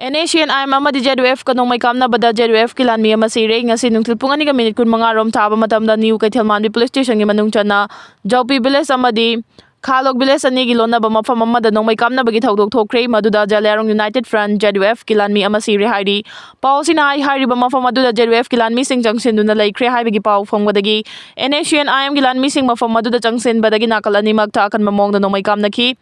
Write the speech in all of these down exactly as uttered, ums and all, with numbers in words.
NSCN-IM ꯑꯃꯗꯤ ZUF-ꯀ ꯅꯣꯡꯃꯩ ꯀꯥꯞꯅꯕꯗ ZUF-ꯀꯤ ꯂꯥꯟꯃꯤ ꯑꯃ ꯁꯤꯔꯦ꯫ ꯉꯁꯤ ꯅꯨꯡꯊꯤꯜ ꯄꯨꯡ ꯑꯅꯤꯒ ꯃꯤꯅꯤꯠ ꯀꯨꯟꯃꯉꯥ ꯔꯣꯝ ꯊꯥꯕ ꯃꯇꯝꯗ ꯅ꯭ꯌꯨ ꯀꯩꯊꯦꯜꯃꯥꯟꯕꯤ ꯄꯨꯂꯤꯁ ꯁ꯭ꯇꯦꯁꯟꯒꯤ ꯃꯅꯨꯡ ꯆꯟꯅ ꯖꯧꯄꯤ ꯚꯤꯂꯦꯖ ꯑꯃꯗꯤ ꯈꯥꯂꯣꯛ ꯚꯤꯂꯦꯖ ꯑꯅꯤꯒꯤ ꯂꯣꯟꯅꯕ ꯃꯐꯝ ꯑꯃꯗ ꯅꯣꯡꯃꯩ ꯀꯥꯞꯅꯕꯒꯤ ꯊꯧꯗꯣꯛ ꯊꯣꯛꯈ꯭ꯔꯦ꯫ ꯃꯗꯨꯗ ꯖꯂꯤꯌꯥꯡꯔꯣꯡ ꯌꯨꯅꯥꯏꯇꯦꯗ ꯐ꯭ꯔꯟꯠ, ZUF-ꯀꯤ ꯂꯥꯟꯃꯤ ꯑꯃ ꯁꯤꯔꯦ ꯍꯥꯏꯔꯤ꯫ ꯄꯥꯎ ꯑꯁꯤꯅ ꯍꯥꯏ, ꯍꯥꯏꯔꯤꯕ ꯃꯐꯝ ꯑꯗꯨꯗ ZUF-ꯀꯤ ꯂꯥꯟꯃꯤꯁꯤꯡ ꯆꯪꯁꯤꯟꯗꯨꯅ ꯂꯩꯈ꯭ꯔꯦ ꯍꯥꯏꯕꯒꯤ ꯄꯥꯎ ꯐꯪꯕꯗꯒꯤ NSCN-IM-ꯒꯤ ꯂꯥꯟꯃꯤꯁꯤꯡ ꯃꯐꯝ ꯑꯗꯨꯗ ꯆꯪꯁꯤꯟꯕꯗꯒꯤ ꯅꯥꯀꯜ ꯑꯅꯤꯃꯛꯇ ꯑꯀꯟꯕ ꯃꯑꯣꯡꯗ ꯅꯣꯡꯃꯩ ꯀꯥꯞꯅꯈꯤ꯫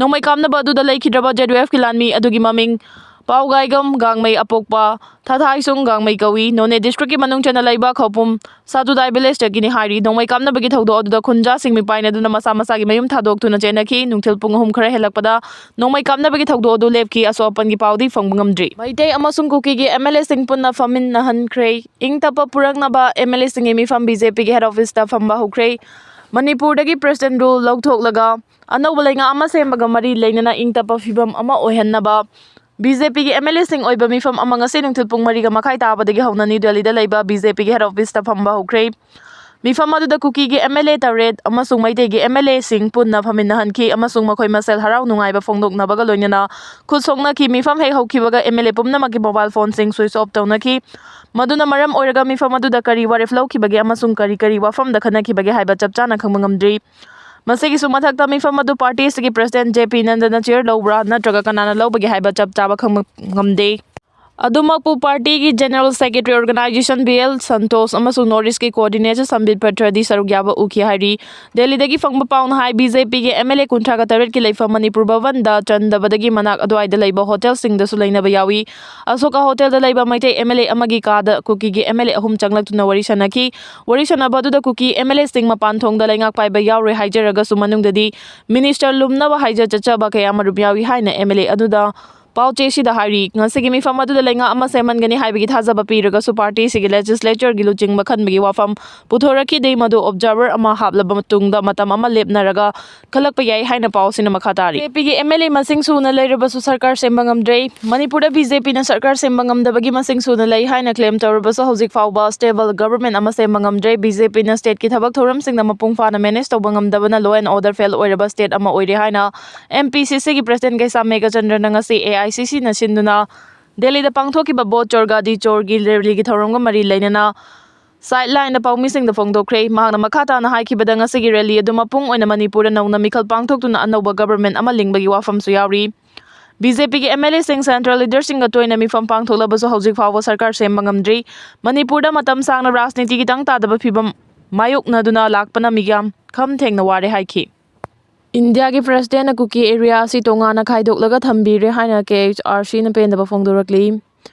ꯅꯣꯡꯃꯩ ꯀꯥꯞꯅꯕ ꯑꯗꯨꯗ ꯂꯩꯈꯤꯗ꯭ꯔꯕ ZUF-ꯀꯤ ꯂꯥꯟꯃꯤ ꯑꯗꯨꯒꯤ ꯃꯃꯤꯡ ꯄꯥꯎꯒꯥꯏꯒꯝ ꯒꯥꯡꯃꯩ ꯑꯄꯣꯛꯄ ꯊꯥꯊꯥꯏꯁꯨꯡ ꯒꯥꯡꯃꯩ ꯀꯧꯏ꯫ ꯅꯣꯅꯦ ꯗꯤꯁꯇ꯭ꯔꯤꯛꯀꯤ ꯃꯅꯨꯡ ꯆꯟꯅ ꯂꯩꯕ ꯈꯧꯄꯨꯝ ꯁꯥꯗꯨꯗꯥꯏ ꯚꯤꯂꯦꯖꯇꯒꯤꯅꯤ ꯍꯥꯏꯔꯤ꯫ ꯅꯣꯡꯃꯩ ꯀꯥꯞꯅꯕꯒꯤ ꯊꯧꯗꯣꯛ ꯑꯗꯨꯗ ꯈꯨꯟꯖꯥꯁꯤꯡ ꯃꯤꯄꯥꯏꯅꯗꯨꯅ ꯃꯁꯥ ꯃꯁꯥꯒꯤ ꯃꯌꯨꯝ ꯊꯥꯗꯣꯛꯇꯨꯅ ꯆꯦꯟꯅꯈꯤ꯫ ꯅꯨꯡꯊꯤꯜ ꯄꯨꯡ ꯑꯍꯨꯝ ꯈꯔ ꯍꯦꯜꯂꯛꯄꯗ ꯅꯣꯡꯃꯩ ꯀꯥꯞꯅꯕꯒꯤ ꯊꯧꯗꯣꯛ ꯑꯗꯨ ꯂꯦꯞꯈꯤ꯫ ꯑꯁꯣꯛ ꯑꯄꯟꯒꯤ ꯄꯥꯎꯗꯤ ꯐꯪꯕ ꯉꯝꯗ꯭ꯔꯤ꯫ ꯃꯩꯇꯩ ꯑꯃꯁꯨꯡ ꯀꯨꯀꯤꯒꯤ MLA-ꯁꯤꯡ ꯄꯨꯟꯅ ꯐꯝꯃꯤꯟꯅꯍꯟꯈ꯭ꯔꯦ꯫ ꯏꯪ ꯇꯞꯄ ꯄꯨꯔꯛꯅꯕ MLA-ꯁꯤꯡꯒꯤ ꯃꯤꯐꯝ BJP-ꯒꯤ head office-ꯇ ꯐꯝꯕ ꯍꯧꯈ꯭ꯔꯦ꯫ ꯃꯅꯤꯄꯨꯔꯗꯒꯤ president rule ꯂꯧꯊꯣꯛꯂꯒ ꯑꯅꯧꯕ ꯂꯩꯉꯥꯛ ꯑꯃ ꯁꯦꯝꯕꯒ ꯃꯔꯤ ꯂꯩꯅꯅ ꯏꯪ ꯇꯞꯄ ꯐꯤꯕꯝ ꯑꯃ ꯑꯣꯏꯍꯟꯅꯕ BJP-ꯒꯤ MLA-ꯁꯤꯡ ꯑꯣꯏꯕ ꯃꯤꯐꯝ ꯑꯃ ꯉꯁꯤ ꯅꯨꯡꯊꯤꯜ ꯄꯨꯡ ꯃꯔꯤꯒ ꯃꯈꯥꯏ ꯇꯥꯕꯗꯒꯤ ꯍꯧꯅ ꯅ꯭ꯌꯨ ꯗꯦꯜꯂꯤꯗ ꯂꯩꯕ BJP-ꯒꯤ head office-ꯇ ꯐꯝꯕ ꯍꯧꯈ꯭ꯔꯦ꯫ ꯃꯤꯐꯝ ꯑꯗꯨꯗ ꯀꯨꯀꯤꯒꯤ MLA ꯇꯔꯦꯠ ꯑꯃꯁꯨꯡ ꯃꯩꯇꯩꯒꯤ MLA-ꯁꯤꯡ ꯄꯨꯟꯅ ꯐꯝꯃꯤꯟꯅꯍꯟꯈꯤ ꯑꯃꯁꯨꯡ ꯃꯈꯣꯏ ꯃꯁꯦꯜ ꯍꯔꯥꯎ ꯅꯨꯡꯉꯥꯏꯕ ꯐꯣꯡꯗꯣꯛꯅꯕꯒ ꯂꯣꯏꯅꯅ ꯈꯨꯠ ꯁꯣꯛꯅꯈꯤ꯫ ꯃꯤꯐꯝ ꯍꯦꯛ ꯍꯧꯈꯤꯕꯒ MLA ꯄꯨꯝꯅꯃꯛꯀꯤ mobile phone-ꯁꯤꯡ switch off ꯇꯧꯅꯈꯤ꯫ ꯃꯗꯨꯅ ꯃꯔꯝ ꯑꯣꯏꯔꯒ ꯃꯤꯐꯝ ꯑꯗꯨꯗ ꯀꯔꯤ ꯋꯥꯔꯦꯞ ꯂꯧꯈꯤꯕꯒꯦ ꯑꯃꯁꯨꯡ ꯀꯔꯤ ꯀꯔꯤ ꯋꯥꯐꯝꯗ ꯈꯟꯅꯈꯤꯕꯒꯦ ꯍꯥꯏꯕ ꯆꯞ ꯆꯥꯅ ꯈꯪꯕ ꯉꯝꯗ꯭ꯔꯤ꯫ ꯃꯁꯤꯒꯤꯁꯨ ꯃꯊꯛꯇ, ꯃꯤꯐꯝ ꯑꯗꯨ party ꯑꯁꯤꯒꯤ president J P Nandan-ꯅ chair ꯂꯧꯕ꯭ꯔꯥ ꯅꯠꯇ꯭ꯔꯒ ꯀꯅꯥꯅ ꯂꯧꯕꯒꯦ ꯍꯥꯏꯕ ꯆꯞ ꯆꯥꯕ ꯈꯪꯕ ꯉꯝꯗꯦ꯫ ꯑꯗꯨꯃꯛꯄꯨ, party-ꯒꯤ general secretary organization B L Santosh ꯑꯃꯁꯨꯡ North East-ꯀꯤ coordinator ꯁꯝꯕꯤꯠ ꯄꯠꯇ꯭ꯔꯗꯤ ꯁꯔꯨꯛ ꯌꯥꯕ ꯎꯈꯤ ꯍꯥꯏꯔꯤ꯫ ꯗꯦꯜꯂꯤꯗꯒꯤ ꯐꯪꯕ ꯄꯥꯎꯅ ꯍꯥꯏ, BJP-ꯒꯤ MLA ꯀꯨꯟꯊ꯭ꯔꯥꯒ ꯇꯔꯦꯠꯀꯤ ꯂꯩꯐꯝ ꯃꯅꯤꯄꯨꯔ ꯚꯕꯟꯗ ꯆꯟꯗꯕꯗꯒꯤ ꯃꯅꯥꯛ ꯑꯗꯨꯋꯥꯏꯗ ꯂꯩꯕ hotel-ꯁꯤꯡꯗꯁꯨ ꯂꯩꯅꯕ ꯌꯥꯎꯏ꯫ ꯑꯁꯣꯀꯥ hotel-ꯗ ꯂꯩꯕ ꯃꯩꯇꯩ MLA ꯑꯃꯒꯤ ꯀꯥꯗ ꯀꯨꯀꯤꯒꯤ MLA ꯑꯍꯨꯝ ꯆꯪꯂꯛꯇꯨꯅ ꯋꯥꯔꯤ ꯁꯥꯟꯅꯈꯤ꯫ ꯋꯥꯔꯤ ꯁꯥꯟꯅꯕ ꯑꯗꯨꯗ ꯀꯨꯀꯤ MLA-ꯁꯤꯡ ꯃꯄꯥꯟ ꯊꯣꯡꯗ ꯂꯩꯉꯥꯛ ꯄꯥꯏꯕ ꯌꯥꯎꯔꯣꯏ ꯍꯥꯏꯖꯔꯒꯁꯨ, ꯃꯅꯨꯡꯗꯗꯤ minister ꯂꯨꯝꯅꯕ ꯍꯥꯏꯖ ꯆꯠꯆꯕ ꯀꯌꯥꯃꯔꯨꯝ ꯌꯥꯎꯏ ꯍꯥꯏꯅ MLA ꯑꯗꯨꯗ ꯄꯥꯎꯆꯦꯁꯤꯗ ꯍꯥꯏꯔꯤ꯫ ꯉꯁꯤꯒꯤ ꯃꯤꯐꯝ ꯑꯗꯨꯗ ꯂꯩꯉꯥꯛ ꯑꯃ ꯁꯦꯝꯍꯟꯒꯅꯤ ꯍꯥꯏꯕꯒꯤ ꯊꯥꯖꯕ ꯄꯤꯔꯒꯁꯨ, party-ꯁꯤꯒꯤ legislature-ꯒꯤ ꯂꯨꯆꯤꯡꯕ ꯈꯟꯕꯒꯤ ꯋꯥꯐꯝ ꯄꯨꯊꯣꯔꯛꯈꯤꯗꯦ꯫ ꯃꯗꯨ observer ꯑꯃ ꯍꯥꯞꯂꯕ ꯃꯇꯨꯡꯗ ꯃꯇꯝ ꯑꯃ ꯂꯦꯞꯅꯔꯒ ꯈꯜꯂꯛꯄ ꯌꯥꯏ ꯍꯥꯏꯅ ꯄꯥꯎ ꯑꯁꯤꯅ ꯃꯈꯥ ꯇꯥꯔꯤ꯫ BJP-ꯒꯤ MLA ꯃꯁꯤꯡ ꯁꯨꯅ ꯂꯩꯔꯕꯁꯨ ꯁꯔꯀꯥꯔ ꯁꯦꯝꯕ ꯉꯝꯗ꯭ꯔꯦ꯫ ꯃꯅꯤꯄꯨꯔꯗ BJP-ꯅ ꯁꯔꯀꯥꯔ ꯁꯦꯝꯕ ꯉꯝꯗꯕꯒꯤ ꯃꯁꯤꯡ ꯁꯨꯅ ꯂꯩ ꯍꯥꯏꯅ claim ꯇꯧꯔꯕꯁꯨ, ꯍꯧꯖꯤꯛ ꯐꯥꯎꯕ stable government ꯑꯃ ꯁꯦꯝꯕ ꯉꯝꯗ꯭ꯔꯦ꯫ BJP-ꯅ state-ꯀꯤ ꯊꯕꯛ ꯊꯧꯔꯝꯁꯤꯡꯗ ꯃꯄꯨꯡ ꯐꯥꯅ manage ꯇꯧꯕ ꯉꯝꯗꯕꯅ law and order fail ꯑꯣꯏꯔꯕ state ꯑꯃ ꯑꯣꯏꯔꯦ ꯍꯥꯏꯅ MPCC-ꯒꯤ president ꯀꯩꯁꯥꯝ ꯃꯦꯘꯆꯟꯗ꯭ꯔꯅ ꯉꯁꯤ ꯑꯥꯏ ꯁꯤ ꯁꯤꯅ ꯁꯤꯟꯗꯨꯅ ꯗꯦꯜꯂꯤꯗ ꯄꯥꯡꯊꯣꯛꯈꯤꯕ ꯕꯣꯠ ꯆꯣꯔ ꯒꯥꯗꯤ ꯆꯣꯔꯒꯤ ꯔꯦꯂꯤꯒꯤ ꯊꯧꯔꯝꯒ ꯃꯔꯤ ꯂꯩꯅꯅ ꯁꯥꯏꯠ ꯂꯥꯏꯟꯗ ꯄꯥꯎꯃꯤꯁꯤꯡꯗ ꯐꯣꯡꯗꯣꯛꯈ꯭ꯔꯦ꯫ ꯃꯍꯥꯛꯅ ꯃꯈꯥ ꯇꯥꯅ ꯍꯥꯏꯈꯤꯕꯗ, ꯉꯁꯤꯒꯤ ꯔꯦꯂꯤ ꯑꯗꯨ ꯃꯄꯨꯡ ꯑꯣꯏꯅ ꯃꯅꯤꯄꯨꯔꯗ ꯅꯧꯅ ꯃꯤꯈꯜ ꯄꯥꯡꯊꯣꯛꯇꯨꯅ ꯑꯅꯧꯕ ꯒꯕꯔꯃꯦꯟ ꯑꯃ ꯂꯤꯡꯕꯒꯤ ꯋꯥꯐꯝꯁꯨ ꯌꯥꯎꯔꯤ꯫ ꯕꯤ ꯖꯦ ꯄꯤꯒꯤ ꯑꯦꯝ ꯑꯦꯜ ꯑꯦꯁꯤꯡ, ꯁꯦꯟꯇ꯭ꯔꯦꯜ ꯂꯤꯗꯔꯁꯤꯡꯒ ꯇꯣꯏꯅ ꯃꯤꯐꯝ ꯄꯥꯡꯊꯣꯛꯂꯕꯁꯨ ꯍꯧꯖꯤꯛ ꯐꯥꯎꯕ ꯁꯔꯀꯥꯔ ꯁꯦꯝꯕ ꯉꯝꯗ꯭ꯔꯤ꯫ ꯃꯅꯤꯄꯨꯔꯗ ꯃꯇꯝ ꯁꯥꯡꯅ ꯔꯥꯖꯅꯤꯇꯤ ꯈꯤꯇꯪ ꯇꯥꯗꯕ ꯐꯤꯕꯝ ꯃꯥꯌꯣꯛꯅꯗꯨꯅ ꯂꯥꯛꯄꯅ ꯃꯤꯌꯥꯝ ꯈꯝ ꯊꯦꯡꯅ ꯋꯥꯔꯦ ꯍꯥꯏꯈꯤ꯫ ꯏꯟꯗꯤꯌꯥꯒꯤ ꯄ꯭ꯔꯦꯁꯤꯗꯦꯟꯠꯅ ꯀꯨꯀꯤ ꯑꯦꯔꯤꯌꯥ ꯑꯁꯤ ꯇꯣꯉꯥꯟꯅ ꯈꯥꯏꯗꯣꯛꯂꯒ ꯊꯝꯕꯤꯔꯦ ꯍꯥꯏꯅ ꯀꯦ ꯑꯩꯆ ꯑꯥꯔ ꯁꯤꯅ ꯄꯦꯟꯗꯕ ꯐꯣꯡꯗꯣꯔꯛꯂꯤ꯫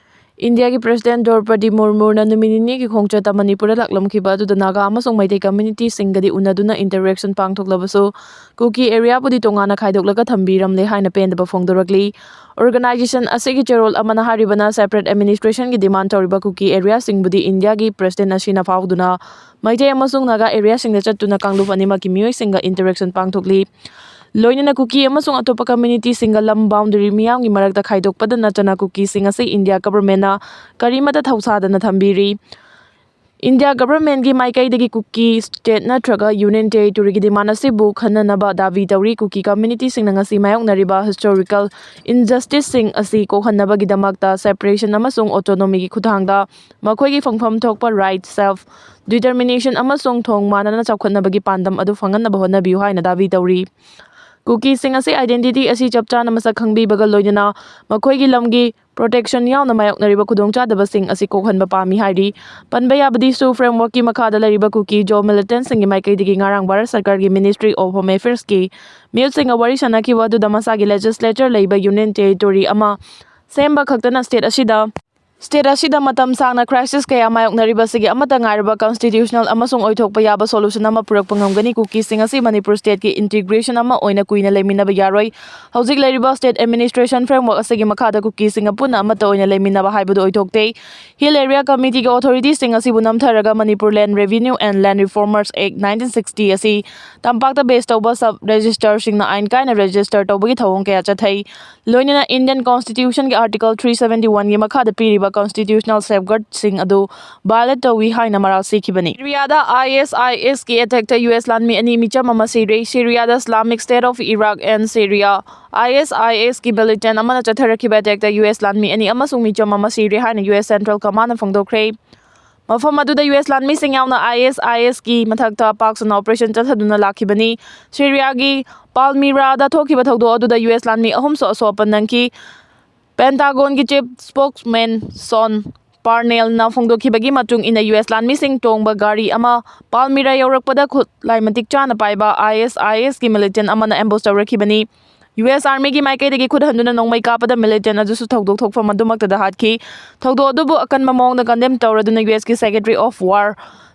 ꯏꯟꯗꯤꯌꯥꯒꯤ ꯄ꯭ꯔꯦꯁꯤꯗꯦꯟꯠ ꯗ꯭ꯔꯧꯄꯗꯤ ꯃꯨꯔꯃꯨꯅ ꯅꯨꯃꯤꯠ ꯅꯤꯅꯤꯒꯤ ꯈꯣꯡꯆꯠꯇ ꯃꯅꯤꯄꯨꯔꯗ ꯂꯥꯛꯂꯝꯈꯤꯕ ꯑꯗꯨꯗ ꯅꯥꯒꯥ ꯑꯃꯁꯨꯡ ꯃꯩꯇꯩ ꯀꯝꯃ꯭ꯌꯨꯅꯤꯇꯤꯁꯤꯡꯒꯗꯤ ꯎꯅꯗꯨꯅ ꯏꯟꯇꯔꯦꯛꯁꯟ ꯄꯥꯡꯊꯣꯛꯂꯕꯁꯨ ꯀꯨꯀꯤ ꯑꯦꯔꯤꯌꯥꯕꯨꯗꯤ ꯇꯣꯉꯥꯟꯅ ꯈꯥꯏꯗꯣꯛꯂꯒ ꯊꯝꯕꯤꯔꯝꯂꯦ ꯍꯥꯏꯅ ꯄꯦꯟꯗꯕ ꯐꯣꯡꯗꯣꯔꯛꯂꯤ꯫ ꯑꯣꯔꯒꯅꯥꯏꯖꯦꯁꯟ ꯑꯁꯤꯒꯤ ꯆꯦꯔꯣꯜ ꯑꯃꯅ ꯍꯥꯏꯔꯤꯕꯅ ꯁꯦꯄꯔꯦꯠ ꯑꯦꯗꯃꯤꯅꯤꯁꯇ꯭ꯔꯦꯁꯟꯒꯤ ꯗꯤꯃꯥꯟ ꯇꯧꯔꯤꯕ ꯀꯨꯀꯤ ꯑꯦꯔꯤꯌꯥꯁꯤꯡꯕꯨꯗꯤ ꯏꯟꯗꯤꯌꯥꯒꯤ ꯄ꯭ꯔꯦꯁꯤꯗꯦꯟꯠ ꯑꯁꯤꯅ ꯐꯥꯎꯗꯨꯅ ꯃꯩꯇꯩ ꯑꯃꯁꯨꯡ ꯅꯥꯒꯥ ꯑꯦꯔꯤꯌꯥꯁꯤꯡꯗ ꯆꯠꯇꯨꯅ ꯀꯥꯡꯂꯨꯞ ꯑꯅꯤꯃꯛꯀꯤ ꯃꯤꯑꯣꯏꯁꯤꯡꯒ ꯏꯟꯇꯔꯦꯛꯁꯟ ꯄꯥꯡꯊꯣꯛꯂꯤ꯫ ꯂꯣꯏꯅꯅ ꯀꯨꯀꯤ ꯑꯃꯁꯨꯡ ꯑꯇꯣꯞꯄ ꯀꯝꯃ꯭ꯌꯨꯅꯤꯇꯤꯁꯤꯡꯒ ꯂꯝ ꯕꯥꯎꯟꯗꯔꯤ ꯃꯤꯌꯥꯝꯒꯤ ꯃꯔꯛꯇ ꯈꯥꯏꯗꯣꯛꯄꯗ ꯅꯠꯇꯅ ꯀꯨꯀꯤꯁꯤꯡ ꯑꯁꯤ ꯏꯟꯗꯤꯌꯥ ꯒꯕꯔꯃꯦꯟꯅ ꯀꯔꯤꯃꯠꯇ ꯊꯧꯁꯥꯗꯅ ꯊꯝꯕꯤꯔꯤ꯫ ꯏꯟꯗꯤꯌꯥ ꯒꯕꯔꯃꯦꯟꯒꯤ ꯃꯥꯏꯀꯩꯗꯒꯤ ꯀꯨꯀꯤ ꯁ꯭ꯇꯦꯠ ꯅꯠꯇ꯭ꯔꯒ ꯌꯨꯅꯤꯌꯟ ꯇꯦꯔꯤꯇꯣꯔꯤꯒꯤ ꯗꯤꯃꯥꯟ ꯑꯁꯤꯕꯨ ꯈꯟꯅꯅꯕ ꯗꯥꯕꯤ ꯇꯧꯔꯤ꯫ ꯀꯨꯀꯤ ꯀꯝꯃ꯭ꯌꯨꯅꯤꯇꯤꯁꯤꯡꯅ ꯉꯁꯤ ꯃꯥꯌꯣꯛꯅꯔꯤꯕ ꯍꯤꯁꯇꯣꯔꯤꯀꯦꯜ ꯏꯟꯖꯁꯇꯤꯁꯁꯤꯡ ꯑꯁꯤ ꯀꯣꯛꯍꯟꯅꯕꯒꯤꯗꯃꯛꯇ ꯁꯦꯄꯔꯦꯁꯟ ꯑꯃꯁꯨꯡ ꯑꯣꯇꯣꯅꯣꯃꯤꯒꯤ ꯈꯨꯠꯊꯥꯡꯗ ꯃꯈꯣꯏꯒꯤ ꯐꯪꯐꯝ ꯊꯣꯛꯄ ꯔꯥꯏꯠ, ꯁꯦꯜꯐ ꯗꯤꯇꯔꯃꯤꯅꯦꯁꯟ ꯑꯃꯁꯨꯡ ꯊꯣꯡ ꯃꯥꯟꯅꯅ ꯆꯥꯎꯈꯠꯅꯕꯒꯤ ꯄꯥꯟꯗꯝ ꯑꯗꯨ ꯐꯪꯍꯟꯅꯕ ꯍꯣꯠꯅꯕꯤꯌꯨ ꯍꯥꯏꯅ ꯗꯥꯕꯤ ꯇꯧꯔꯤ꯫ ꯀꯨꯀꯤꯁꯤꯡ ꯑꯁꯤ ꯑꯥꯏꯗꯦꯟꯇꯤꯇꯤ ꯑꯁꯤ ꯆꯞ ꯆꯥꯅ ꯃꯁꯛ ꯈꯪꯕꯤꯕꯒ ꯂꯣꯏꯅꯅ ꯃꯈꯣꯏꯒꯤ ꯂꯝꯒꯤ ꯄ꯭ꯔꯣꯇꯦꯛꯁꯟ ꯌꯥꯎꯅ ꯃꯥꯌꯣꯛꯅꯔꯤꯕ ꯈꯨꯗꯣꯡꯆꯥꯗꯕꯁꯤꯡ ꯑꯁꯤ ꯀꯣꯛꯍꯟꯕ ꯄꯥꯝꯃꯤ ꯍꯥꯏꯔꯤ꯫ ꯄꯟꯕ ꯌꯥꯕꯗꯤ, ꯁꯨ ꯐ꯭ꯔꯦꯝꯋꯔꯛꯀꯤ ꯃꯈꯥꯗ ꯂꯩꯔꯤꯕ ꯀꯨꯀꯤ ꯖꯣ ꯃꯤꯂꯤꯇꯦꯟꯠꯁꯤꯡꯒꯤ ꯃꯥꯏꯀꯩꯗꯒꯤ ꯉꯔꯥꯡ ꯚꯥꯔꯠ ꯁꯔꯀꯥꯔꯒꯤ ꯃꯤꯅꯤꯁꯇ꯭ꯔꯤ ꯑꯣꯐ ꯍꯣꯝ ꯑꯦꯐꯤꯌꯔꯁꯀꯤ ꯃꯤꯑꯣꯏꯁꯤꯡꯒ ꯋꯥꯔꯤ ꯁꯥꯟꯅꯈꯤꯕ ꯑꯗꯨꯗ ꯃꯁꯥꯒꯤ ꯂꯦꯖꯤꯁꯂꯦꯆꯔ ꯂꯩꯕ ꯌꯨꯅꯤꯌꯟ ꯇꯦꯔꯤꯇꯣꯔꯤ ꯑꯃ ꯁꯦꯝꯕ ꯈꯛꯇꯅ ꯁ꯭ꯇꯦꯠ ꯑꯁꯤꯗ ꯁ꯭ꯇꯦꯠ ꯑꯁꯤꯗ ꯃꯇꯝ ꯁꯥꯡꯅ ꯀ꯭ꯔꯥꯏꯁꯤꯁ ꯀꯌꯥ ꯃꯥꯌꯣꯛꯅꯔꯤꯕꯁꯤꯒꯤ ꯑꯃꯠꯇ ꯉꯥꯏꯔꯕ ꯀꯟꯁꯇꯤꯇ꯭ꯌꯨꯁꯅꯦꯜ ꯑꯃꯁꯨꯡ ꯑꯣꯏꯊꯣꯛꯄ ꯌꯥꯕ ꯁꯣꯂꯨꯁꯟ ꯑꯃ ꯄꯨꯔꯛꯄ ꯉꯝꯒꯅꯤ꯫ ꯀꯨꯀꯤꯁꯤꯡ ꯑꯁꯤ ꯃꯅꯤꯄꯨꯔ ꯁ꯭ꯇꯦꯠꯀꯤ ꯏꯟꯇꯤꯒ꯭ꯔꯦꯁꯟ ꯑꯃ ꯑꯣꯏꯅ ꯀꯨꯏꯅ ꯂꯩꯃꯤꯟꯅꯕ ꯌꯥꯔꯣꯏ꯫ ꯍꯧꯖꯤꯛ ꯂꯩꯔꯤꯕ ꯁ꯭ꯇꯦꯠ ꯑꯦꯗꯃꯤꯅꯤꯁꯇ꯭ꯔꯦꯁꯟ ꯐ꯭ꯔꯦꯝꯋꯔꯛ ꯑꯁꯤꯒꯤ ꯃꯈꯥꯗ ꯀꯨꯀꯤꯁꯤꯡꯒ ꯄꯨꯟꯅ ꯑꯃꯠꯇ ꯑꯣꯏꯅ ꯂꯩꯃꯤꯟꯅꯕ ꯍꯥꯏꯕꯗꯨ ꯑꯣꯏꯊꯣꯛꯇꯦ꯫ ꯍꯤꯜ ꯑꯦꯔꯤꯌꯥ ꯀꯃꯤꯇꯤꯒꯤ ꯑꯣꯊꯣꯔꯤꯇꯤꯁꯤꯡ ꯑꯁꯤꯕꯨ ꯅꯝꯊꯔꯒ Manipur land revenue and land reformers act nineteen sixty ꯑꯁꯤ ꯇꯝꯄꯥꯛꯇ ꯕꯦꯁ ꯇꯧꯕ ꯁꯕ ꯔꯦꯖꯤꯁꯇ꯭ꯔꯥꯔꯁꯤꯡꯅ ꯑꯥꯏꯟ ꯀꯥꯏꯅ ꯔꯦꯖꯤꯁꯇꯔ ꯇꯧꯕꯒꯤ ꯊꯧꯑꯣꯡ ꯀꯌꯥ ꯆꯠꯊꯩ꯫ ꯂꯣꯏꯅꯅ ꯏꯟꯗꯤꯌꯟ ꯀꯣꯟꯁꯇꯤꯇ꯭ꯌꯨꯁꯟꯒꯤ ꯑꯥꯔꯇꯤꯀꯜ ꯊ꯭ꯔꯤ ꯁꯚꯦꯟꯇꯤ ꯋꯥꯟꯒꯤ ꯃꯈꯥꯗ ꯄꯤꯔꯤꯕ constitutional safeguardꯁꯤꯡ ꯑꯗꯨ violate ꯇꯧꯏ ꯍꯥꯏꯅ ꯃꯔꯥꯜ ꯁꯤꯈꯤꯕꯅꯤ꯫ ꯁꯤꯔꯤꯌꯥꯗ ISISꯀꯤ attackꯇ US ꯂꯥꯟꯃꯤ ꯑꯅꯤ ꯃꯤꯆꯝ ꯑꯃ ꯁꯤꯔꯦ꯫ ꯁꯤꯔꯤꯌꯥꯗ Islamic State of Iraq and Syria, ISISꯀꯤ militant ꯑꯃꯅ ꯆꯠꯊꯔꯛꯈꯤꯕ attackꯇ US ꯂꯥꯟꯃꯤ ꯑꯅꯤ ꯑꯃꯁꯨꯡ ꯃꯤꯆꯝ ꯑꯃ ꯁꯤꯔꯦ ꯍꯥꯏꯅ US Central Commandꯅ ꯐꯣꯡꯗꯣꯛꯈ꯭ꯔꯦ꯫ ꯃꯐꯝ ꯑꯗꯨꯗ US ꯂꯥꯟꯃꯤꯁꯤꯡ ꯌꯥꯎꯅ ISISꯀꯤ ꯃꯊꯛꯇ ꯄꯥꯛ ꯁꯟꯅ operation ꯆꯠꯊꯗꯨꯅ ꯂꯥꯛꯈꯤꯕꯅꯤ꯫ ꯁꯤꯔꯤꯌꯥꯒꯤ ꯄꯥꯜꯃꯤꯔꯥꯗ ꯊꯣꯛꯈꯤꯕ ꯊꯧꯗꯣꯛ ꯑꯗꯨꯗ US ꯂꯥꯟꯃꯤ ꯑꯍꯨꯝꯁꯨ ꯑꯁꯣꯛ ꯑꯄꯟ ꯅꯪꯈꯤ꯫ Pentagonꯒꯤ chief spokesman Sean Parnellꯅ ꯐꯣꯡꯗꯣꯛꯈꯤꯕꯒꯤ ꯃꯇꯨꯡ ꯏꯟꯅ, US ꯂꯥꯟꯃꯤꯁꯤꯡ ꯇꯣꯡꯕ ꯒꯥꯔꯤ ꯑꯃ ꯄꯥꯜꯃꯤꯔꯥ ꯌꯧꯔꯛꯄꯗ ꯈꯨꯠꯂꯥꯏ ꯃꯇꯤꯛ ꯆꯥꯅ ꯄꯥꯏꯕ ISISꯀꯤ militant ꯑꯃꯅ ambush ꯇꯧꯔꯛꯈꯤꯕꯅꯤ꯫ US Armyꯒꯤ ꯃꯥꯏꯀꯩꯗꯒꯤ ꯈꯨꯠ ꯍꯟꯗꯨꯅ ꯅꯣꯡꯃꯩ ꯀꯥꯞꯄꯗ militant ꯑꯗꯨꯁꯨ ꯊꯧꯗꯣꯛ ꯊꯣꯛꯐꯝ ꯑꯗꯨꯃꯛꯇꯗ ꯍꯥꯠꯈꯤ꯫ ꯊꯧꯗꯣꯛ ꯑꯗꯨꯕꯨ ꯑꯀꯟꯕ ꯃꯑꯣꯡꯗ condemn ꯇꯧꯔꯗꯨꯅ USꯀꯤ Secretary of War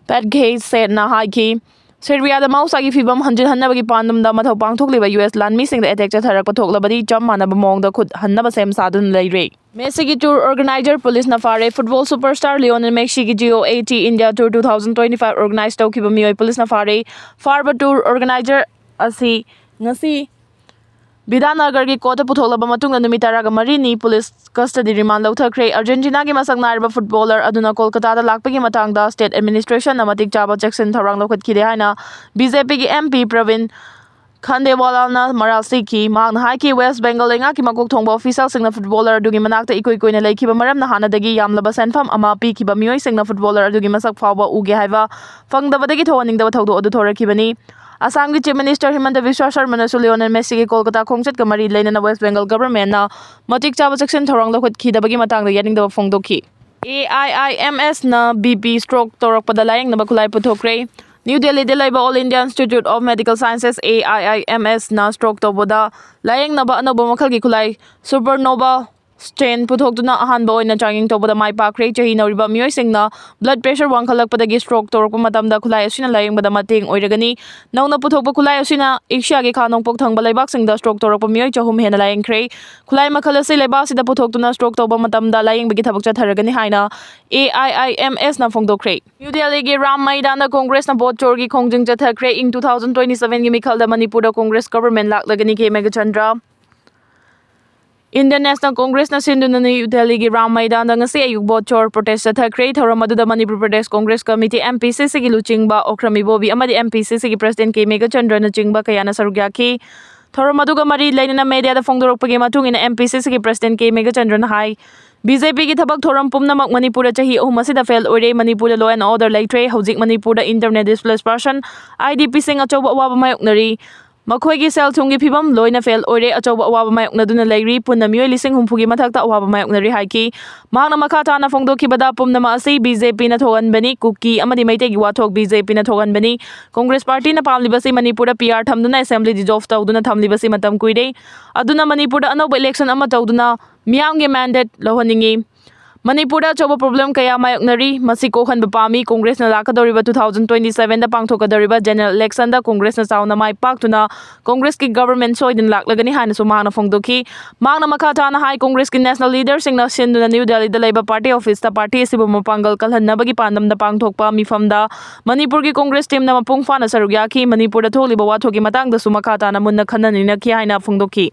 Pete Hegsethꯅ ꯍꯥꯏꯈꯤ, ꯁꯤꯔꯤꯌꯥꯗ ꯃꯍꯧꯁꯥꯒꯤ ꯐꯤꯚꯝ ꯍꯟꯖꯤꯟꯍꯟꯅꯕꯒꯤ ꯄꯥꯟꯗꯝꯗ ꯃꯊꯧ ꯄꯥꯡꯊꯣꯛꯂꯤꯕ US ꯂꯥꯟꯃꯤꯁꯤꯡꯗ attack ꯆꯠꯊꯔꯛꯄ ꯊꯣꯛꯂꯕꯗꯤ ꯆꯞ ꯃꯥꯟꯅꯕ ꯃꯑꯣꯡꯗ ꯈꯨꯠ ꯍꯟꯅꯕ ꯁꯦꯝ ꯁꯥꯗꯨꯅ ꯂꯩꯔꯦ꯫ Messi ꯒꯤ tour organizer ꯄꯨꯂꯤꯁꯅ ꯐꯥꯔꯦ꯫ Football superstar Lionel Messi ꯒꯤ GOAT India Tour two thousand twenty-five organize ꯇꯧꯈꯤꯕ ꯃꯤꯑꯣꯏ ꯄꯨꯂꯤꯁꯅ ꯐꯥꯔꯦ꯫ ꯐꯥꯔꯕ tour organizer ꯑꯁꯤ ꯉꯁꯤ ꯕꯤꯗ꯭ꯌꯥꯅꯒꯔꯒꯤ court ꯇ ꯄꯨꯊꯣꯛꯂꯕ ꯃꯇꯨꯡꯗ ꯅꯨꯃꯤꯠ ꯇꯔꯥꯒ ꯃꯔꯤꯅꯤ police custody remand ꯂꯧꯊꯈ꯭ꯔꯦ꯫ ꯑꯔꯖꯦꯟꯇꯤꯅꯥꯒꯤ ꯃꯁꯛ ꯅꯥꯏꯔꯕ footballer ꯑꯗꯨꯅ ꯀꯣꯜꯀꯇꯥꯗ ꯂꯥꯛꯄꯒꯤ ꯃꯇꯥꯡꯗ state administration ꯅ ꯃꯇꯤꯛ ꯆꯥꯕ ꯆꯦꯛꯁꯤꯟ ꯊꯧꯔꯥꯡ ꯂꯧꯈꯠꯈꯤꯗꯦ ꯍꯥꯏꯅ BJPꯒꯤ MP ꯄ꯭ꯔꯕꯤꯟ ꯈꯟꯗꯦꯋꯥꯂꯥꯅ ꯃꯔꯥꯜ ꯁꯤꯈꯤ꯫ ꯃꯍꯥꯛꯅ ꯍꯥꯏꯈꯤ, West Bengal ꯂꯩꯉꯥꯛꯀꯤ ꯃꯀꯣꯛ ꯊꯣꯡꯕ officialꯁꯤꯡꯅ footballer ꯑꯗꯨꯒꯤ ꯃꯅꯥꯛꯇ ꯏꯀꯨꯏ ꯀꯨꯏꯅ ꯂꯩꯈꯤꯕ ꯃꯔꯝꯅ ꯍꯥꯟꯅꯗꯒꯤ ꯌꯥꯝꯂꯕ ꯁꯦꯟꯐꯝ ꯑꯃ ꯄꯤꯈꯤꯕ ꯃꯤꯑꯣꯏꯁꯤꯡꯅ footballer ꯑꯗꯨꯒꯤ ꯃꯁꯛ ꯐꯥꯎꯕ ꯎꯒꯦ ꯍꯥꯏꯕ ꯐꯪꯗꯕꯗꯒꯤ ꯊꯣꯛꯍꯟꯅꯤꯡꯗꯕ ꯊꯧꯗꯣꯛ ꯑꯗꯨ ꯊꯣꯔꯛꯈꯤꯕꯅꯤ꯫ ꯑꯁꯥꯝꯒꯤ Chief Minister ꯍꯤꯃꯟꯇ ꯕꯤꯁ꯭ꯋ ꯁꯔꯃꯅꯁꯨ ꯂꯤꯑꯣꯅꯦꯜ ꯃꯦꯁꯤꯒꯤ ꯀꯣꯜꯀꯇꯥ ꯈꯣꯡꯆꯠꯀ ꯃꯔꯤ ꯂꯩꯅꯅ West Bengal governmentꯅ ꯃꯇꯤꯛ ꯆꯥꯕ ꯆꯦꯛꯁꯤꯟ ꯊꯧꯔꯥꯡ ꯂꯧꯈꯠꯈꯤꯗꯕꯒꯤ ꯃꯇꯥꯡꯗ ꯌꯥꯅꯤꯡꯗꯕ ꯐꯣꯡꯗꯣꯛꯈꯤ꯫ AIIMSꯅ BP stroke ꯇꯧꯔꯛꯄꯗ ꯂꯥꯌꯦꯡꯅꯕ ꯈꯨꯠꯂꯥꯏ ꯄꯨꯊꯣꯛꯈ꯭ꯔꯦ꯫ ꯅ꯭ꯌꯨ ꯗꯦꯜꯂꯤꯗ ꯂꯩꯕ All India Institute of Medical Sciences, AIIMSꯅ stroke ꯇꯧꯕꯗ ꯂꯥꯌꯦꯡꯅꯕ ꯑꯅꯧꯕ ꯃꯈꯜꯒꯤ ꯈꯨꯠꯂꯥꯏ supernova stent ꯄꯨꯊꯣꯛꯇꯨꯅ ꯑꯍꯥꯟꯕ ꯑꯣꯏꯅ ꯆꯥꯡꯌꯦꯡ ꯇꯧꯕꯗ ꯃꯥꯏ ꯄꯥꯛꯈ꯭ꯔꯦ꯫ ꯆꯍꯤ ꯅꯧꯔꯤꯕ ꯃꯤꯑꯣꯏꯁꯤꯡꯅ blood pressure ꯋꯥꯡꯈꯠꯂꯛꯄꯗꯒꯤ stroke ꯇꯧꯔꯛꯄ ꯃꯇꯝꯗ ꯈꯨꯠꯂꯥꯏ ꯑꯁꯤꯅ ꯂꯥꯌꯦꯡꯕꯗ ꯃꯇꯦꯡ ꯑꯣꯏꯔꯒꯅꯤ꯫ ꯅꯧꯅ ꯄꯨꯊꯣꯛꯄ ꯈꯨꯠꯂꯥꯏ ꯑꯁꯤꯅ ꯑꯦꯁꯤꯌꯥꯒꯤ ꯈꯥ ꯅꯣꯡꯄꯣꯛ ꯊꯪꯕ ꯂꯩꯕꯥꯛꯁꯤꯡꯗ stroke ꯇꯧꯔꯛꯄ ꯃꯤꯑꯣꯏ ꯆꯍꯨꯝ ꯍꯦꯟꯅ ꯂꯥꯌꯦꯡꯈ꯭ꯔꯦ꯫ ꯈꯨꯠꯂꯥꯏ ꯃꯈꯜ ꯑꯁꯤ ꯂꯩꯕꯥꯛ ꯑꯁꯤꯗ ꯄꯨꯊꯣꯛꯇꯨꯅ stroke ꯇꯧꯕ ꯃꯇꯝꯗ ꯂꯥꯌꯦꯡꯕꯒꯤ ꯊꯕꯛ ꯆꯠꯊꯔꯒꯅꯤ ꯍꯥꯏꯅ AIIMSꯅ ꯐꯣꯡꯗꯣꯛꯈ꯭ꯔꯦ꯫ ꯅ꯭ꯌꯨ ꯗꯦꯜꯂꯤꯒꯤ ꯔꯥꯝ ꯃꯩꯗꯥꯟꯗ ꯀꯣꯡꯒ꯭ꯔꯦꯁꯅ vote ꯆꯣꯔꯒꯤ ꯈꯣꯡꯖꯪ ꯆꯠꯊꯈ꯭ꯔꯦ꯫ ꯏꯪ two thousand twenty sevenꯒꯤ ꯃꯤꯈꯜꯗ ꯃꯅꯤꯄꯨꯔꯗ ꯀꯣꯡꯒ꯭ꯔꯦꯁ government ꯂꯥꯛꯂꯒꯅꯤ, ꯀꯦ ꯃꯦꯘꯆꯟꯗ꯭ꯔ꯫ Indian National Congressꯅ ꯁꯤꯟꯗꯨꯅ ꯅ꯭ꯌꯨ ꯗꯦꯜꯂꯤꯒꯤ ꯔꯥꯝ ꯃꯩꯗꯥꯟꯗ ꯉꯁꯤ ꯑꯌꯨꯛ ꯕꯣꯠ ꯆꯣꯔ ꯄ꯭ꯔꯣꯇꯦꯁ ꯆꯠꯊꯈ꯭ꯔꯦ꯫ ꯊꯧꯔꯝ ꯑꯗꯨꯗ ꯃꯅꯤꯄꯨꯔ ꯄ꯭ꯔꯗꯦꯁ ꯀꯣꯡꯒ꯭ꯔꯦꯁ ꯀꯃꯤꯇꯤ, MPCCꯒꯤ ꯂꯨꯆꯤꯡꯕ ꯑꯣꯀ꯭ꯔꯝ ꯏꯕꯣꯕꯤ ꯑꯃꯗꯤ MPCCꯒꯤ ꯄ꯭ꯔꯁꯤꯗꯦꯟ ꯀꯦ ꯃꯦꯘꯆꯟꯗ꯭ꯔꯅꯆꯤꯡꯕ ꯀꯌꯥꯅ ꯁꯔꯨꯛ ꯌꯥꯈꯤ꯫ ꯊꯧꯔꯝ ꯑꯗꯨꯒ ꯃꯔꯤ ꯂꯩꯅꯅ ꯃꯦꯗꯤꯌꯥꯗ ꯐꯣꯡꯗꯣꯔꯛꯄꯒꯤ ꯃꯇꯨꯡ ꯏꯟꯅ, MPCCꯒꯤ ꯄ꯭ꯔꯁꯤꯗꯦꯟ ꯀꯦ ꯃꯦꯘꯆꯟꯗ꯭ꯔꯅ ꯍꯥꯏ, BJPꯒꯤ ꯊꯕꯛ ꯊꯧꯔꯝ ꯄꯨꯝꯅꯃꯛ ꯃꯅꯤꯄꯨꯔꯗ ꯆꯍꯤ ꯑꯍꯨꯝ ꯑꯁꯤꯗ ꯐꯦꯜ ꯑꯣꯏꯔꯦ꯫ ꯃꯅꯤꯄꯨꯔꯗ law and order ꯂꯩꯇ꯭ꯔꯦ꯫ ꯍꯧꯖꯤꯛ ꯃꯅꯤꯄꯨꯔꯗ internally displaced person, IDPꯁꯤꯡ ꯑꯆꯧꯕ ꯑꯋꯥꯕ ꯃꯥꯌꯣꯛꯅꯔꯤ꯫ ꯃꯈꯣꯏꯒꯤ ꯁꯦꯜ ꯊꯨꯝꯒꯤ ꯐꯤꯕꯝ ꯂꯣꯏꯅ ꯐꯦꯜ ꯑꯣꯏꯔꯦ꯫ ꯑꯆꯧꯕ ꯑꯋꯥꯕ ꯃꯥꯌꯣꯛꯅꯗꯨꯅ ꯂꯩꯔꯤ꯫ ꯄꯨꯟꯅ ꯃꯤꯑꯣꯏ ꯂꯤꯁꯤꯡ ꯍꯨꯝꯐꯨꯒꯤ ꯃꯊꯛꯇ ꯑꯋꯥꯕ ꯃꯥꯌꯣꯛꯅꯔꯤ ꯍꯥꯏꯈꯤ꯫ ꯃꯍꯥꯛꯅ ꯃꯈꯥ ꯇꯥꯅ ꯐꯣꯡꯗꯣꯛꯈꯤꯕꯗ, ꯄꯨꯝꯅꯃꯛ ꯑꯁꯤ BJPꯅ ꯊꯣꯛꯍꯟꯕꯅꯤ꯫ ꯀꯨꯀꯤ ꯑꯃꯗꯤ ꯃꯩꯇꯩꯒꯤ ꯋꯥꯊꯣꯛ BJPꯅ ꯊꯣꯛꯍꯟꯕꯅꯤ꯫ ꯀꯣꯡꯒ꯭ꯔꯦꯁ ꯄꯥꯔꯇꯤꯅ ꯄꯥꯝꯂꯤꯕꯁꯤ ꯃꯅꯤꯄꯨꯔꯗ PR ꯊꯝꯗꯨꯅ assembly dissolve ꯇꯧꯗꯨꯅ ꯊꯝꯂꯤꯕꯁꯤ ꯃꯇꯝ ꯀꯨꯏꯔꯦ꯫ ꯑꯗꯨꯅ ꯃꯅꯤꯄꯨꯔꯗ ꯑꯅꯧꯕ election ꯑꯃ ꯇꯧꯗꯨꯅ ꯃꯤꯌꯥꯝꯒꯤ mandate ꯂꯧꯍꯟꯅꯤꯡꯏ꯫ ꯃꯅꯤꯄꯨꯔꯗ ꯑꯆꯧꯕ problem ꯀꯌꯥ ꯃꯥꯌꯣꯛꯅꯔꯤ꯫ ꯃꯁꯤ ꯀꯣꯛꯍꯟꯕ ꯄꯥꯝꯃꯤ꯫ ꯀꯣꯡꯒ꯭ꯔꯦꯁꯅ ꯂꯥꯛꯀꯗꯧꯔꯤꯕ two thousand twenty sevenꯗ ꯄꯥꯡꯊꯣꯛꯀꯗꯧꯔꯤꯕ general electionꯗ ꯀꯣꯡꯒ꯭ꯔꯦꯁꯅ ꯆꯥꯎꯅ ꯃꯥꯏ ꯄꯥꯛꯇꯨꯅ ꯀꯣꯡꯒ꯭ꯔꯦꯁꯀꯤ government ꯁꯣꯏꯗꯅ ꯂꯥꯛꯂꯒꯅꯤ ꯍꯥꯏꯅꯁꯨ ꯃꯍꯥꯛꯅ ꯐꯣꯡꯗꯣꯛꯈꯤ꯫ ꯃꯍꯥꯛꯅ ꯃꯈꯥ ꯇꯥꯅ ꯍꯥꯏ, ꯀꯣꯡꯒ꯭ꯔꯦꯁꯀꯤ national leaderꯁꯤꯡꯅ ꯁꯤꯟꯗꯨꯅ ꯅ꯭ꯌꯨ ꯗꯦꯜꯂꯤꯗ ꯂꯩꯕ party officeꯇ party ꯑꯁꯤꯕꯨ ꯃꯄꯥꯡꯒꯜ ꯀꯜꯍꯟꯅꯕꯒꯤ ꯄꯥꯟꯗꯝꯗ ꯄꯥꯡꯊꯣꯛꯄ ꯃꯤꯐꯝꯗ ꯃꯅꯤꯄꯨꯔꯒꯤ ꯀꯣꯡꯒ꯭ꯔꯦꯁ teamꯅ ꯃꯄꯨꯡ ꯐꯥꯅ ꯁꯔꯨꯛ ꯌꯥꯈꯤ꯫ ꯃꯅꯤꯄꯨꯔꯗ ꯊꯣꯛꯂꯤꯕ ꯋꯥꯊꯣꯛꯀꯤ ꯃꯇꯥꯡꯗꯁꯨ ꯃꯈꯥ ꯇꯥꯅ ꯃꯨꯟꯅ ꯈꯟꯅ ꯅꯩꯅꯈꯤ ꯍꯥꯏꯅ ꯐꯣꯡꯗꯣꯛꯈꯤ꯫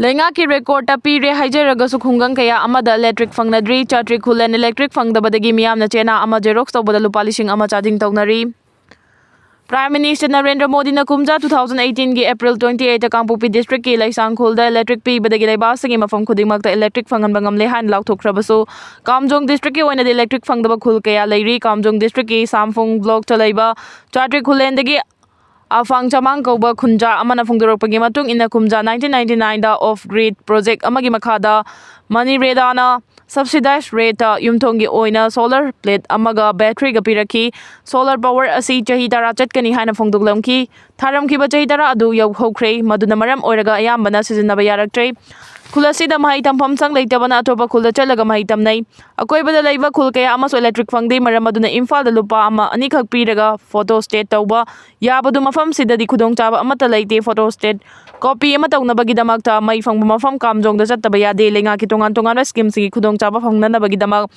ꯂꯩꯉꯥꯛꯀꯤ recordꯇ ꯄꯤꯔꯦ ꯍꯥꯏꯖꯔꯒꯁꯨ ꯈꯨꯡꯒꯪ ꯀꯌꯥ ꯑꯃꯗ electric ꯐꯪꯅꯗ꯭ꯔꯤ꯫ ꯆꯥꯇ꯭ꯔꯤꯛ ꯈꯨꯂꯦꯟ electric ꯐꯪꯗꯕꯗꯒꯤ ꯃꯤꯌꯥꯝꯅ ꯆꯦꯅꯥ ꯑꯃ xerox ꯇꯧꯕꯗ ꯂꯨꯄꯥ ꯂꯤꯁꯤꯡ ꯑꯃ ꯆꯥꯗꯤꯡ ꯇꯧꯅꯔꯤ꯫ Prime Minister ꯅꯔꯦꯟꯗ꯭ꯔ ꯃꯣꯗꯤꯅ ꯀꯨꯝꯖꯥ two thousand eighteenꯒꯤ April twenty eightꯇ ꯀꯥꯡꯄꯣꯛꯄꯤ districtꯀꯤ ꯂꯩꯁꯥꯡꯈꯣꯜꯗ electric ꯄꯤꯕꯗꯒꯤ ꯂꯩꯕꯥꯛ ꯑꯁꯤꯒꯤ ꯃꯐꯝ ꯈꯨꯗꯤꯡꯃꯛꯇ electric ꯐꯪꯍꯟꯕ ꯉꯝꯂꯦ ꯍꯥꯏꯅ ꯂꯥꯎꯊꯣꯛꯈ꯭ꯔꯕꯁꯨ, ꯀꯥꯝꯖꯣꯡ districtꯀꯤ ꯑꯣꯏꯅꯗꯤ electric ꯐꯪꯗꯕ ꯈꯨꯜ ꯀꯌꯥ ꯂꯩꯔꯤ꯫ ꯀꯥꯝꯖꯣꯡ districtꯀꯤ ꯁꯥꯝꯐꯣꯡ blockꯇ ꯂꯩꯕ ꯆꯥꯇ꯭ꯔꯤꯛ ꯈꯨꯂꯦꯟꯗꯒꯤ ꯑꯐꯥꯡ ꯆꯃꯥꯡ ꯀꯧꯕ ꯈꯨꯟꯖꯥ ꯑꯃꯅ ꯐꯣꯡꯗꯣꯔꯛꯄꯒꯤ ꯃꯇꯨꯡ ꯏꯟꯅ, ꯀꯨꯝꯖꯥ nineteen ninety nineꯗ off grid project ꯑꯃꯒꯤ ꯃꯈꯥꯗ ꯃꯅꯤꯔꯦꯗꯥꯅ subsidized rateꯇ ꯌꯨꯝꯊꯣꯡꯒꯤ ꯑꯣꯏꯅ solar plate ꯑꯃꯒ batteryꯒ ꯄꯤꯔꯛꯈꯤ꯫ Solar power ꯑꯁꯤ ꯆꯍꯤ ꯇꯔꯥ ꯆꯠꯀꯅꯤ ꯍꯥꯏꯅ ꯐꯣꯡꯗꯣꯛꯂꯝꯈꯤ꯫ ꯊꯥꯔꯝꯈꯤꯕ ꯆꯍꯤ ꯇꯔꯥ ꯑꯗꯨ ꯌꯧꯍꯧꯈ꯭ꯔꯦ, ꯃꯗꯨꯅ ꯃꯔꯝ ꯑꯣꯏꯔꯒ ꯑꯌꯥꯝꯕꯅ ꯁꯤꯖꯤꯟꯅꯕ ꯌꯥꯔꯛꯇ꯭ꯔꯦ꯫ ꯈꯨꯜ ꯑꯁꯤꯗ ꯃꯍꯩ ꯇꯝꯐꯝ ꯁꯪ ꯂꯩꯇꯕꯅ ꯑꯇꯣꯞꯄ ꯈꯨꯜꯗ ꯆꯠꯂꯒ ꯃꯍꯩ ꯇꯝꯅꯩ꯫ ꯑꯀꯣꯏꯕꯗ ꯂꯩꯕ ꯈꯨꯜ ꯀꯌꯥ ꯑꯃꯁꯨ electric ꯐꯪꯗꯦ, ꯃꯔꯝ ꯑꯗꯨꯅ ꯏꯝꯐꯥꯜꯗ ꯂꯨꯄꯥ ꯑꯃ ꯑꯅꯤꯈꯛ ꯄꯤꯔꯒ photostat ꯇꯧꯕ ꯌꯥꯕꯗꯨ ꯃꯐꯝꯁꯤꯗꯗꯤ ꯈꯨꯗꯣꯡꯆꯥꯕ ꯑꯃꯠꯇ ꯂꯩꯇꯦ꯫ Photostat copy ꯑꯃ ꯇꯧꯅꯕꯒꯤꯗꯃꯛꯇ ꯃꯩ ꯐꯪꯕ ꯃꯐꯝ ꯀꯥꯝꯖꯣꯡꯗ ꯆꯠꯇꯕ ꯌꯥꯗꯦ꯫ ꯂꯩꯉꯥꯛꯀꯤ ꯇꯣꯉꯥꯟ ꯇꯣꯉꯥꯟꯕ schemeꯁꯤꯡꯒꯤ ꯈꯨꯗꯣꯡꯆꯥꯕ ꯐꯪꯅꯅꯕꯒꯤꯗꯃꯛ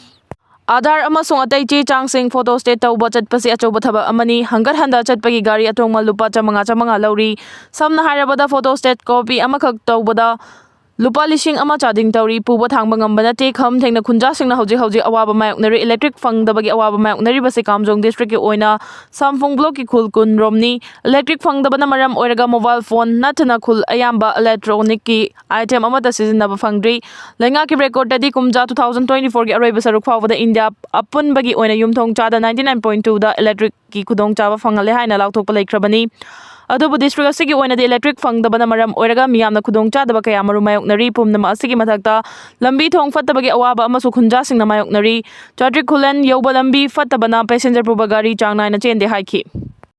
Aadhaar ꯑꯃꯁꯨꯡ ꯑꯇꯩ ꯆꯦ ꯆꯥꯡꯁꯤꯡ photostat ꯇꯧꯕ ꯆꯠꯄꯁꯤ ꯑꯆꯧꯕ ꯊꯕꯛ ꯑꯃꯅꯤ꯫ ꯍꯪꯒꯠ ꯍꯟꯗ ꯆꯠꯄꯒꯤ ꯒꯥꯔꯤ ꯑꯇꯣꯡꯕ ꯂꯨꯄꯥ ꯆꯥꯃꯉꯥ, ꯆꯥꯃꯉꯥ ꯂꯧꯔꯤ꯫ ꯁꯝꯅ ꯍꯥꯏꯔꯕꯗ, photostat copy ꯑꯃꯈꯛ ꯇꯧꯕꯗ ꯂꯨꯄꯥ ꯂꯤꯁꯤꯡ ꯑꯃ ꯆꯥꯗꯤꯡ ꯇꯧꯔꯤ꯫ ꯄꯨꯕ ꯊꯥꯡꯕ ꯉꯝꯕ ꯅꯠꯇꯦ꯫ ꯈꯝ ꯊꯦꯡꯅ ꯈꯨꯟꯖꯥꯁꯤꯡꯅ ꯍꯧꯖꯤꯛ ꯍꯧꯖꯤꯛ ꯑꯋꯥꯕ ꯃꯥꯌꯣꯛꯅꯔꯤ꯫ Electric ꯐꯪꯗꯕꯒꯤ ꯑꯋꯥꯕ ꯃꯥꯌꯣꯛꯅꯔꯤꯕꯁꯤ ꯀꯥꯝꯖꯣꯡ district ꯀꯤ ꯑꯣꯏꯅ ꯁꯥꯝꯐꯣꯡ block ꯀꯤ ꯈꯨꯜ ꯀꯨꯟꯔꯣꯝꯅꯤ꯫ Electric ꯐꯪꯗꯕꯅ ꯃꯔꯝ ꯑꯣꯏꯔꯒ mobile phone ꯅꯠꯇꯅ ꯈꯨꯜ ꯑꯌꯥꯝꯕ electronic ꯀꯤ item ꯑꯃꯠꯇ ꯁꯤꯖꯤꯟꯅꯕ ꯐꯪꯗ꯭ꯔꯤ꯫ ꯂꯩꯉꯥꯛꯀꯤ record ꯇꯗꯤ ꯀꯨꯝꯖꯥ two thousand twenty four ꯒꯤ ꯑꯔꯣꯏꯕ ꯁꯔꯨꯛ ꯐꯥꯎꯕꯗ ꯏꯟꯗꯤꯌꯥ ꯑꯄꯨꯟꯕꯒꯤ ꯑꯣꯏꯅ ꯌꯨꯝꯊꯣꯡ ꯆꯥꯗ ninety nine point two ꯗ electric ꯀꯤ ꯈꯨꯗꯣꯡꯆꯥꯕ ꯐꯪꯍꯜꯂꯦ ꯍꯥꯏꯅ ꯂꯥꯎꯊꯣꯛꯄ ꯂꯩꯈ꯭ꯔꯕꯅꯤ꯫ ꯑꯗꯨꯕꯨ district ꯑꯁꯤꯒꯤ ꯑꯣꯏꯅꯗꯤ electric ꯐꯪꯗꯕꯅ ꯃꯔꯝ ꯑꯣꯏꯔꯒ ꯃꯤꯌꯥꯝꯅ ꯈꯨꯗꯣꯡꯆꯥꯗꯕ ꯀꯌꯥ ꯃꯔꯨꯝ ꯃꯥꯌꯣꯛꯅꯔꯤ꯫ ꯄꯨꯝꯅꯃꯛ ꯑꯁꯤꯒꯤ ꯃꯊꯛꯇ ꯂꯝꯕꯤ ꯊꯣꯡ ꯐꯠꯇꯕꯒꯤ ꯑꯋꯥꯕ ꯑꯃꯁꯨ ꯈꯨꯟꯖꯥꯁꯤꯡꯅ ꯃꯥꯌꯣꯛꯅꯔꯤ꯫ ꯆꯥꯇ꯭ꯔꯤꯛ ꯈꯨꯂꯦꯟ ꯌꯧꯕ ꯂꯝꯕꯤ ꯐꯠꯇꯕꯅ passenger ꯄꯨꯕ ꯒꯥꯔꯤ ꯆꯥꯡ ꯅꯥꯏꯅ ꯆꯦꯟꯗꯦ ꯍꯥꯏꯈꯤ꯫